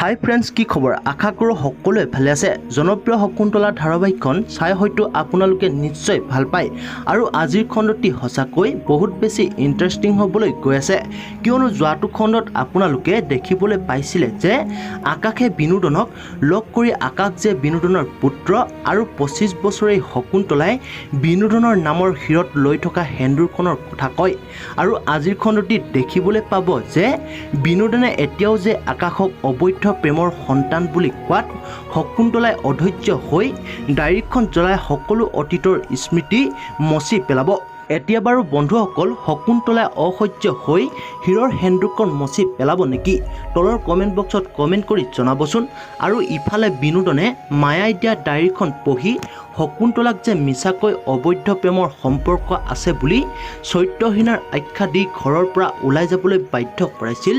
হাই friends, কি খবৰ? আশা কৰোঁ সকলোৱে ভালে আছে। জনপ্ৰিয় শকুন্তলা ধাৰাবাহিকখন চাই হয়তো আপোনালোকে নিশ্চয় ভাল পায় আৰু আজিৰ খণ্ডটি সঁচাকৈ বহুত বেছি ইণ্টাৰেষ্টিং হ'বলৈ গৈ আছে, কিয়নো যোৱাটো খণ্ডত আপোনালোকে দেখিবলৈ পাইছিলে যে আকাশে বিনোদনক লগ কৰি আকাশ যে বিনোদনৰ পুত্ৰ আৰু 25 বছৰীয়া শকুন্তলাই বিনোদনৰ নামৰ শিৰত লৈ থকা সেন্দুৰখনৰ কথা কয়। আৰু আজিৰ খণ্ডটিত দেখিবলৈ পাব যে বিনোদনে এতিয়াও যে আকাশক অবৈধ প্ৰেমৰ সন্তান বুলি কোৱাত শকুন্তলাই অধৈৰ্য হৈ ডায়েৰীখন জ্বলাই সকলো অতীতৰ স্মৃতি মচি পেলাব। এতিয়া বাৰু বন্ধুসকল, শকুন্তলাই অসহ্য হৈ শিৰৰ সেন্দুৰখন মচি পেলাব নেকি? তলৰ কমেণ্ট বক্সত কমেণ্ট কৰি জনাবচোন। আৰু ইফালে বিনোদনে মায়াই দিয়া ডায়েৰীখন পঢ়ি শকুন্তলাক যে মিছাকৈ অবৈধ প্ৰেমৰ সম্পৰ্ক আছে বুলি চৰিত্ৰহীনাৰ আখ্যা দি ঘৰৰ পৰা ওলাই যাবলৈ বাধ্য কৰাইছিল,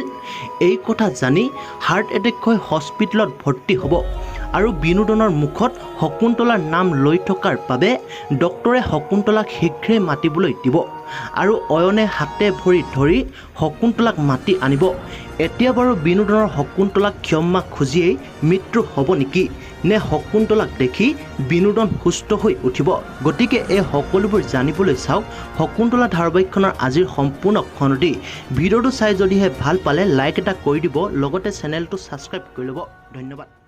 এই কথা জানি হাৰ্ট এটেক হৈ হস্পিটেলত ভৰ্তি হ'ব আৰু বিনোদনৰ মুখত শকুন্তলাৰ নাম লৈ থকাৰ বাবে ডক্তৰে শকুন্তলাক শীঘ্ৰেই মাতিবলৈ দিব আৰু অয়নে হাতে ভৰি ধৰি শকুন্তলাক মাতি আনিব। এতিয়া বাৰু বিনোদনৰ শকুন্তলাক ক্ষমা খুজিয়েই মৃত্যু হ'ব নেকি, নে শকুন্তলাক দেখি বিনোদন সুস্থ হৈ উঠিব? গতিকে এই সকলোবোৰ জানিবলৈ চাওক শকুন্তলা ধাৰাবাহিকখনৰ আজিৰ সম্পূৰ্ণ খণ্ডটি। ভিডিঅ'টো চাই যদিহে ভাল পালে লাইক এটা কৰি দিব, লগতে চেনেলটো ছাবস্ক্ৰাইব কৰি ল'ব। ধন্যবাদ।